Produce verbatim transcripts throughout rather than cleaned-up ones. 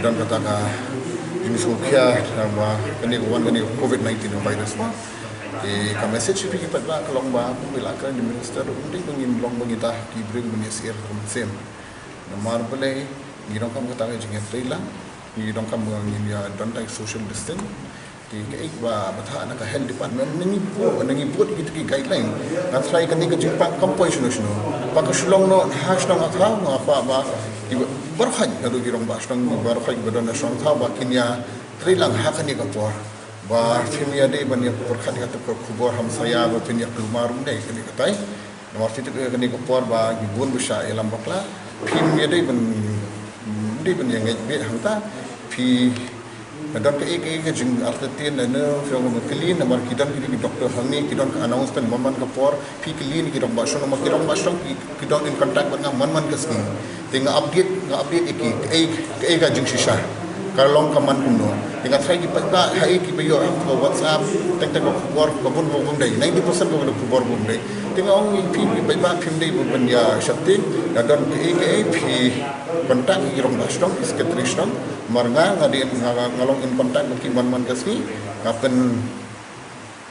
Don kata ka jingsngewkhia ba kane ka wan kane ka covid nineteen virus ba. Te ka message phi ki pat ba ka long ba phi la ka di minister um dei ba ngin long ba ngin ta ki bring ba ngin sir kum sem. Namar balei ngi dong kam kata ka jingïatreilang, ngi dong kam ba ngin ïa don ta social distance. Te kaei ba ba tha na ka health department na ngi buh na ngi buh kita ki guideline. Nga trai kane ka jingpang kam poi shino shino. Ba ka shlong no ha shnong ha thaw nga pa ba ki baroh khaj ka du ki rong ba shnong baroh khaj ba don na shnong thaw ba kin ïa treilang ha kane ka por. Ba phim ïa dei ban ïa por khat ka tu ka khubor hamsaya ba phin ïa kulmar um dei kane ka tai. Namar ti tu kane ka por ba ki bun ba sha ïa lam bakla. Phim ïa dei ban dei ban ïa ngeit bit hangta. Phi Na don kaei kaei ka jing artatien na ne phi ong ba clean namar ki don ki ki doctor hangne ki don ka announcement man man ka por phi clean ki dong ba shong namar ki dong ba shong ki ki don in contact bad nga man man ka sngi. Te nga update nga update ïa ki kaei kaei ka jingshisha. Ka long ka man kumno. Te nga try ki paidbah ha ei ki ba ïoh ka WhatsApp teng teng ka khubor ka bun bun bun dei ninety percent ka bun khubor bun dei. Te nga ong ïa phi ki paidbah phim dei ban ïa shapting. Na don kaei kaei phi contact ki rong ba shong ki secretary shong. Mar nga nga dei nga nga long in contact bad ki man man ka sngi nga pyn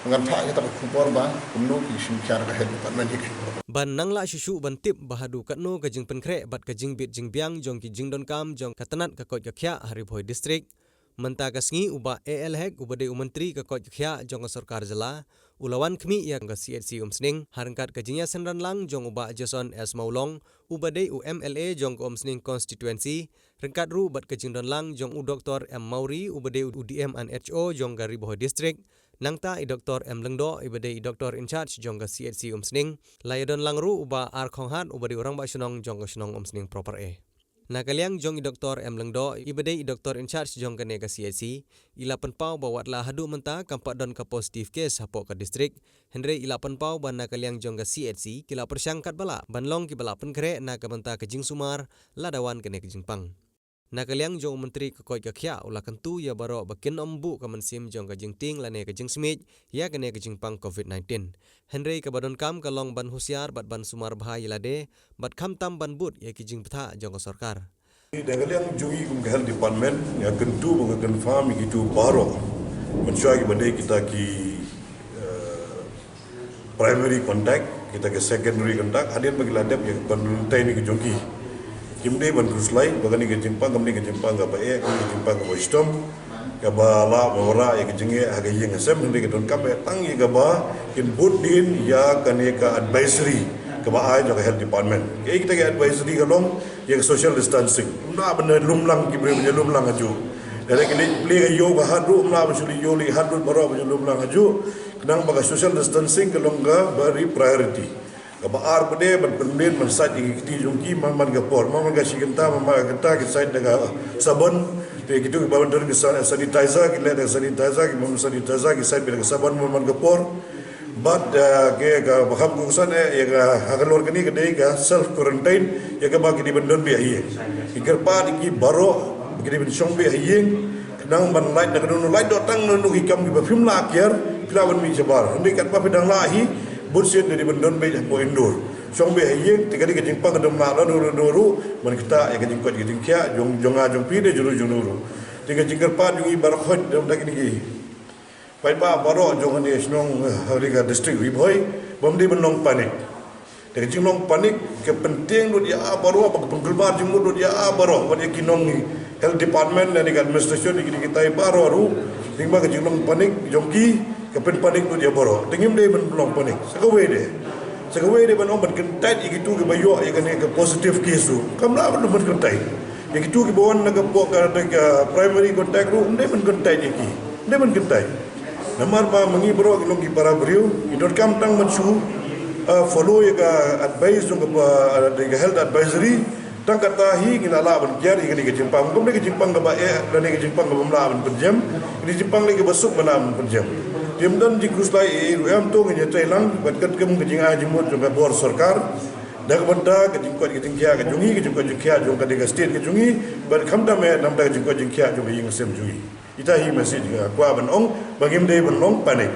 ngan phah kita ka khubor ba kumno ki shim khia ka head department hi. Ban nang lah shuh shuh ban tip ba haduh katno ka jingpynkhreh bad ka jingbit jingbiang jong ki jingdonkam jong ka tnat ka koit ka khiah ha Ri Bhoi District. Mynta ka sngi u Bah A L Hek uba dei u Myntri ka koit ka khiah jong ka sorkar jylla u la wan khmih ïa ka C H C Umsning ha ryngkat ka jingïasynran lang jong u Bah Jason S Mawlong uba dei u M L A jong ka Umsning constituency ryngkat ruh bad ka jingdon lang jong u Doktor M Mawrie uba dei u D M and H O jong ka Ri Bhoi District, nangta i Doktor M Lyngdoh iba dei i Doktor in charge jong ka C H C Umsning, la ïadon lang ruh u Bah R Khonghat uba dei u rangbah shnong jong ka shnong Umsning proper. Na ka liang jong i Doktor M Lyngdoh iba dei i Doktor in charge jong kane ka C H C, i la pynpaw ba wat la haduh mynta kam pat don ka positive case hapoh ka district, hynrei i la pynpaw ba na ka liang jong ka C H C ki la pyrshang katba lah ban long kiba la pynkhreh na ka bynta ka jingsumar lada wan kane ka jingpang. Na ka liang jong u Myntri ka koit ka khiah u la kyntu ïa baroh ba kin ym buh ka mynsiem jong ka jingtieng lane ka jingsmiej ïa kane ka jingpang covid nineteen. Hynrei kaba donkam ka long ban husiar bad ban sumar bha ïa lade bad khamtam ban bud ïa ki jingbthah jong ka sorkar. Da ka liang jong ngi kum ka health department nga kyntu ba nga confirm ïa kitu baroh. Mynshuwa kiba dei kita ki eh, primary contact, kita ki secondary contact, hadien ba ki la dep ïa ka quarantine ka jong ki. Kim dei ban khuslai ba kane ka jingpang kam dei ka jingpang kaba eh, kane ka jingpang kaba shitom, kaba lah ban wanrah ïa ka jingeh ha ka ïing ha sem, hynrei ka donkam eh tang ïa kaba kin bud dien ïa kane ka advisory kaba ai jong ka health department. Kaei kita ki advisory ka long ïa ka social distancing. Ym lah ban lum lang ki briew ban lum lang hajuh. Lada ki leit plie ka ïew ka hat ruh ym lah ban shu leit ïew leit hat ruh baroh ban lum lang hajuh. Khnang ba ka social distancing ka long kaba ri priority. Kaba ar pat de ban pynbeit ban sait ïa ki kti jong ki man man ka por, man man ka shi kynta, man man ka kynta ki sait da ka sabon. Te kitu kiba don ka sa- sanitizer ki leh da ka sanitizer, ki man sanitizer ki sait beit da ka sabon man man ka por. Bad eh, ke kaba kham kongsan eh ïa ka ha ka lor kane ka dei ka self quarantine ïa kaba ki dei ban don beit ha ïing. Ki kyrpad ïa ki baroh ki dei ban shong beit ha ïing. Khnang ban lait na ka dohnud, lait doh tang na dohnud ki kam kiba phim lah kiar, phi lah ban mih shabar. Hynrei katba phi dang lah hi, bun sien dei ban don beit hapoh indoor. Shong beit ha ïing, te ka dei ka jingpang ka dei ban lah na dohnud ruh ban ktah ïa ka jingkoit ka jingkhiah jong jong nga jong phi ne jong u jong u ruh. Te ka jingkyrpad jong ngi baroh khoit da kine ki paidbah baroh jong kane ka shnong, eh, ha kane ka district Ri Bhoi, bym dei ban long panic. Te ka jinglong panic ka pyntieng lut ïa baroh, ba ka pynkulmar jingmut lut ïa baroh, wat ïa ki nong health department lane ka administration, ïa ki dei kitai baroh ruh. Te ba ka jinglong panic jong ki ka pynpanic lut ïa baroh. Te ngim dei ban long panic. Sa kawei de, sa kawei de ban ong ban kyntait ïa kitu kiba ïoh ïa kane ka positive case ruh. Kam lah ban long ban kyntait. Ïa kitu kiba wan na ka pok ka, ka primary contact ruh, ym dei ban kyntait ïa ki. Ym dei ban kyntait. Namar ba ma ngi baroh ki long ki para briew, ngi donkam tang ban shu, ah, follow ïa ka advice jong ka, ah, ka health advisory. Tang kata hi ngi la lah ban kiar ïa kane ka jingpang. Kum ne ka jingpang kaba eh, lane ka jingpang kaba ym lah ban pynjem. Kane ka jingpang ne kaba suk ba lah ban pynjem. Te ym don jingkhuslai ei ei ruh em, to ngin ïa trei lang bad katkum ka jingai jingmut jong ka bor sorkar. Da kaba da ka jingkoit ka jingkhiah ka jong ngi, ka jingkoit jingkhiah jong ka dei ka state ka jong ngi, bad khamtam eh namar da ka jingkoit jingkhiah jong ka ïing sem jong ngi. Ita hi message nga kwah ban ong ba ngim dei ban long panic.